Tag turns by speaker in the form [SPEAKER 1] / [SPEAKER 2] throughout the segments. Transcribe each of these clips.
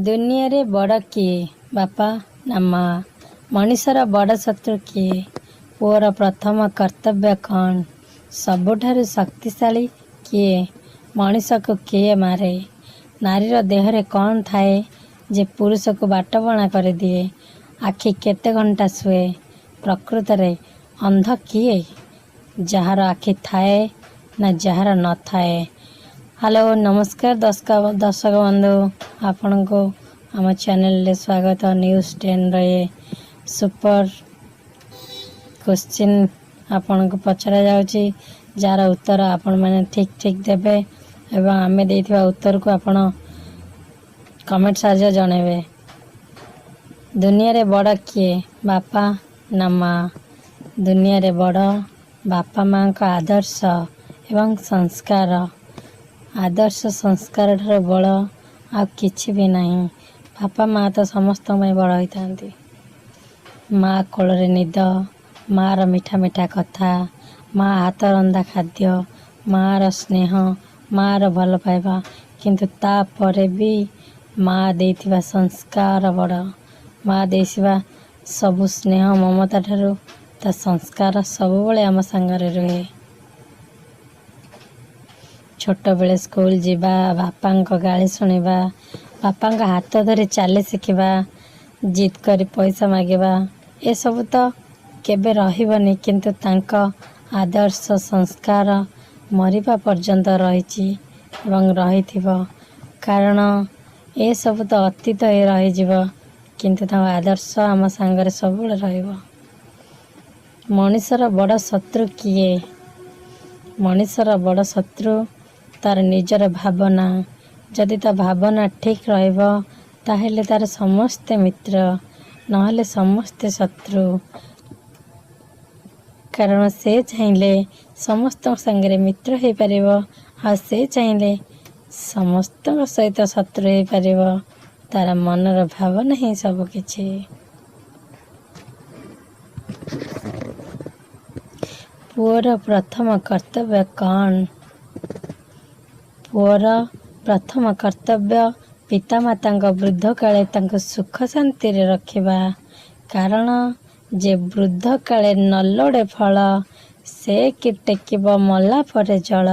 [SPEAKER 1] ଦୁନିଆରେ ବଡ଼ କିଏ, ବାପା ନା ମା'? ମଣିଷର ବଡ଼ ଶତ୍ରୁ କିଏ? ପୁଅର ପ୍ରଥମ କର୍ତ୍ତବ୍ୟ କ'ଣ? ସବୁଠାରୁ ଶକ୍ତିଶାଳୀ କିଏ? ମଣିଷକୁ କିଏ ମାରେ? ନାରୀର ଦେହରେ କ'ଣ ଥାଏ ଯେ ପୁରୁଷକୁ ବାଟବଣା କରିଦିଏ? ଆଖି କେତେ ଘଣ୍ଟା ଶୁଏ? ପ୍ରକୃତରେ ଅନ୍ଧ କିଏ, ଯାହାର ଆଖି ଥାଏ ନା ଯାହାର ନଥାଏ? ହ୍ୟାଲୋ, ନମସ୍କାର ଦର୍ଶକ ବନ୍ଧୁ, ଆପଣଙ୍କୁ ଆମ ଚ୍ୟାନେଲରେ ସ୍ୱାଗତ। ନ୍ୟୁଜ୍ 10ର ଏ ସୁପର କୋଶ୍ଚିନ୍ ଆପଣଙ୍କୁ ପଚରାଯାଉଛି, ଯାହାର ଉତ୍ତର ଆପଣମାନେ ଠିକ୍ ଠିକ୍ ଦେବେ ଏବଂ ଆମେ ଦେଇଥିବା ଉତ୍ତରକୁ ଆପଣ କମେଣ୍ଟ ସାହାଯ୍ୟ ଜଣାଇବେ। ଦୁନିଆରେ ବଡ଼ କିଏ, ବାପା ନା ମା'? ଦୁନିଆରେ ବଡ଼ ବାପା ମାଆଙ୍କ ଆଦର୍ଶ ଏବଂ ସଂସ୍କାର। ଆଦର୍ଶ ସଂସ୍କାର ଠାରୁ ବଡ଼ ଆଉ କିଛି ବି ନାହିଁ। ବାପା ମା' ତ ସମସ୍ତଙ୍କ ପାଇଁ ବଡ଼ ହୋଇଥାନ୍ତି। ମା' କୋଳରେ ନିଦ, ମାଆର ମିଠା ମିଠା କଥା, ମା' ହାତ ରନ୍ଧା ଖାଦ୍ୟ, ମାଆର ସ୍ନେହ, ମାଆର ଭଲ ପାଇବା, କିନ୍ତୁ ତାପରେ ବି ମା' ଦେଇଥିବା ସଂସ୍କାର ବଡ଼। ମା' ଦେଇଥିବା ସବୁ ସ୍ନେହ ମମତା ଠାରୁ ତା ସଂସ୍କାର ସବୁବେଳେ ଆମ ସାଙ୍ଗରେ ରୁହେ। ଛୋଟବେଳେ ସ୍କୁଲ ଯିବା, ବାପାଙ୍କ ଗାଳି ଶୁଣିବା, ବାପାଙ୍କ ହାତ ଧରି ଚାଲି ଶିଖିବା, ଜିଦ୍ କରି ପଇସା ମାଗିବା, ଏସବୁ ତ କେବେ ରହିବନି, କିନ୍ତୁ ତାଙ୍କ ଆଦର୍ଶ ସଂସ୍କାର ମରିବା ପର୍ଯ୍ୟନ୍ତ ରହିଛି ଏବଂ ରହିଥିବ। କାରଣ ଏସବୁ ତ ଅତୀତ ହେଇ ରହିଯିବ, କିନ୍ତୁ ତାଙ୍କ ଆଦର୍ଶ ଆମ ସାଙ୍ଗରେ ସବୁବେଳେ ରହିବ। ମଣିଷର ବଡ଼ ଶତ୍ରୁ କିଏ? ମଣିଷର ବଡ଼ ଶତ୍ରୁ ତାର ନିଜର ଭାବନା। ଯଦି ତା ଭାବନା ଠିକ୍ ରହିବ, ତାହେଲେ ତାର ସମସ୍ତେ ମିତ୍ର, ନହେଲେ ସମସ୍ତେ ଶତ୍ରୁ। କାରଣ ସେ ଚାହିଁଲେ ସମସ୍ତଙ୍କ ସାଙ୍ଗରେ ମିତ୍ର ହେଇପାରିବ ଆଉ ସେ ଚାହିଁଲେ ସମସ୍ତଙ୍କ ସହିତ ଶତ୍ରୁ ହେଇପାରିବ। ତାର ମନର ଭାବନା ହିଁ ସବୁକିଛି। ପୁଅର ପ୍ରଥମ କର୍ତ୍ତବ୍ୟ କ'ଣ? ପୁଅର ପ୍ରଥମ କର୍ତ୍ତବ୍ୟ ପିତାମାତାଙ୍କ ବୃଦ୍ଧ କାଳେ ତାଙ୍କୁ ସୁଖ ଶାନ୍ତିରେ ରଖିବା। କାରଣ ଯେ ବୃଦ୍ଧ କାଳେ ନ ଲୋଡ଼େ ଫଳ, ସେ କି ଟେକିବ ମଲା ପରେ ଜଳ।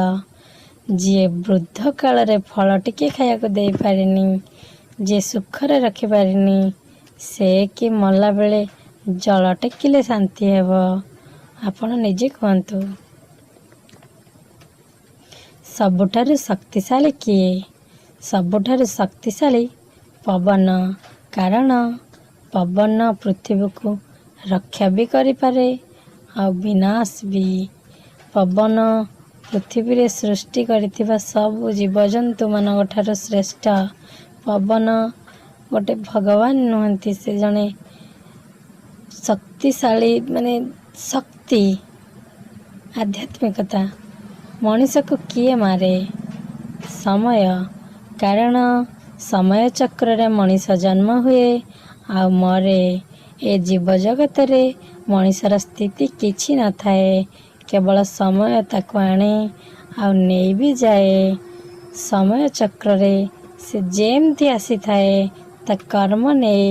[SPEAKER 1] ଯିଏ ବୃଦ୍ଧ କାଳରେ ଫଳ ଟିକେ ଖାଇବାକୁ ଦେଇପାରିନି, ଯିଏ ସୁଖରେ ରଖିପାରିନି, ସେ କି ମଲା ବେଳେ ଜଳ ଟେକିଲେ ଶାନ୍ତି ହେବ? ଆପଣ ନିଜେ କୁହନ୍ତୁ। ସବୁଠାରୁ ଶକ୍ତିଶାଳୀ କିଏ? ସବୁଠାରୁ ଶକ୍ତିଶାଳୀ ପବନ। କାରଣ ପବନ ପୃଥିବୀକୁ ରକ୍ଷା ବି କରିପାରେ ଆଉ ବିନାଶ ବି। ପବନ ପୃଥିବୀରେ ସୃଷ୍ଟି କରିଥିବା ସବୁ ଜୀବଜନ୍ତୁମାନଙ୍କ ଠାରୁ ଶ୍ରେଷ୍ଠ। ପବନ ଗୋଟେ ଭଗବାନ ନୁହନ୍ତି, ସେ ଜଣେ ଶକ୍ତିଶାଳୀ, ମାନେ ଶକ୍ତି, ଆଧ୍ୟାତ୍ମିକତା। ମଣିଷକୁ କିଏ ମାରେ? ସମୟ। କାରଣ ସମୟ ଚକ୍ରରେ ମଣିଷ ଜନ୍ମ ହୁଏ ଆଉ ମରେ। ଏ ଜୀବଜଗତରେ ମଣିଷର ସ୍ଥିତି କିଛି ନଥାଏ, କେବଳ ସମୟ ତାକୁ ଆଣେ ଆଉ ନେଇ ବି ଯାଏ। ସମୟ ଚକ୍ରରେ ସେ ଯେମିତି ଆସିଥାଏ ତା କର୍ମ ନେଇ,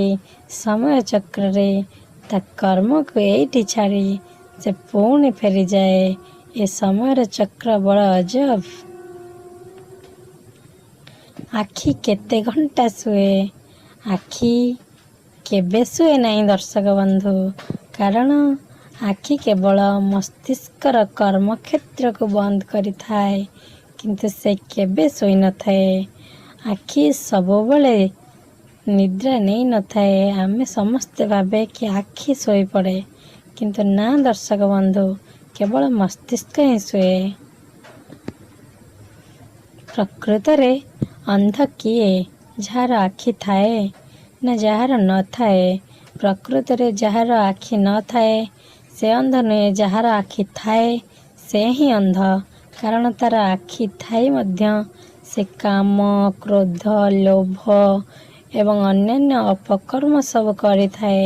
[SPEAKER 1] ସମୟ ଚକ୍ରରେ ତା କର୍ମକୁ ଏଇଠି ଛାଡ଼ି ସେ ପୁଣି ଫେରିଯାଏ। ଏ ସମୟର ଚକ୍ର ବଡ଼ ଅଜବ। ଆଖି କେତେ ଘଣ୍ଟା ଶୁଏ? ଆଖି କେବେ ଶୁଏ ନାହିଁ ଦର୍ଶକ ବନ୍ଧୁ। କାରଣ ଆଖି କେବଳ ମସ୍ତିଷ୍କର କର୍ମକ୍ଷେତ୍ରକୁ ବନ୍ଦ କରିଥାଏ, କିନ୍ତୁ ସେ କେବେ ଶୋଇନଥାଏ। ଆଖି ସବୁବେଳେ ନିଦ୍ରା ନେଇନଥାଏ। ଆମେ ସମସ୍ତେ ଭାବେ କି ଆଖି ଶୋଇପଡ଼େ, କିନ୍ତୁ ନା ଦର୍ଶକ ବନ୍ଧୁ, କେବଳ ମସ୍ତିଷ୍କ ହିଁ ଶୁଏ। ପ୍ରକୃତରେ ଅନ୍ଧ କିଏ, ଯାହାର ଆଖି ଥାଏ ନା ଯାହାର ନଥାଏ? ପ୍ରକୃତରେ ଯାହାର ଆଖି ନଥାଏ ସେ ଅନ୍ଧ ନୁହେଁ, ଯାହାର ଆଖି ଥାଏ ସେ ହିଁ ଅନ୍ଧ। କାରଣ ତାର ଆଖି ଥାଇ ମଧ୍ୟ ସେ କାମ, କ୍ରୋଧ, ଲୋଭ ଏବଂ ଅନ୍ୟାନ୍ୟ ଅପକର୍ମ ସବୁ କରିଥାଏ,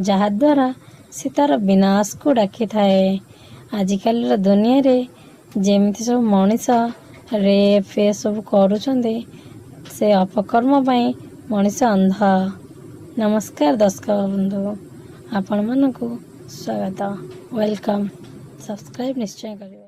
[SPEAKER 1] ଯାହାଦ୍ୱାରା ସେ ତାର ବିନାଶକୁ ଡାକିଥାଏ। ଆଜିକାଲିର ଦୁନିଆରେ ଯେମିତି ସବୁ ମଣିଷ ରେପ୍ ଏସବୁ କରୁଛନ୍ତି, ସେ ଅପକର୍ମ ପାଇଁ ମଣିଷ ଅନ୍ଧ। ନମସ୍କାର ଦର୍ଶକ ବନ୍ଧୁ, ଆପଣମାନଙ୍କୁ ସ୍ୱାଗତ, welcome. Subscribe ନିଶ୍ଚୟ କରିବେ।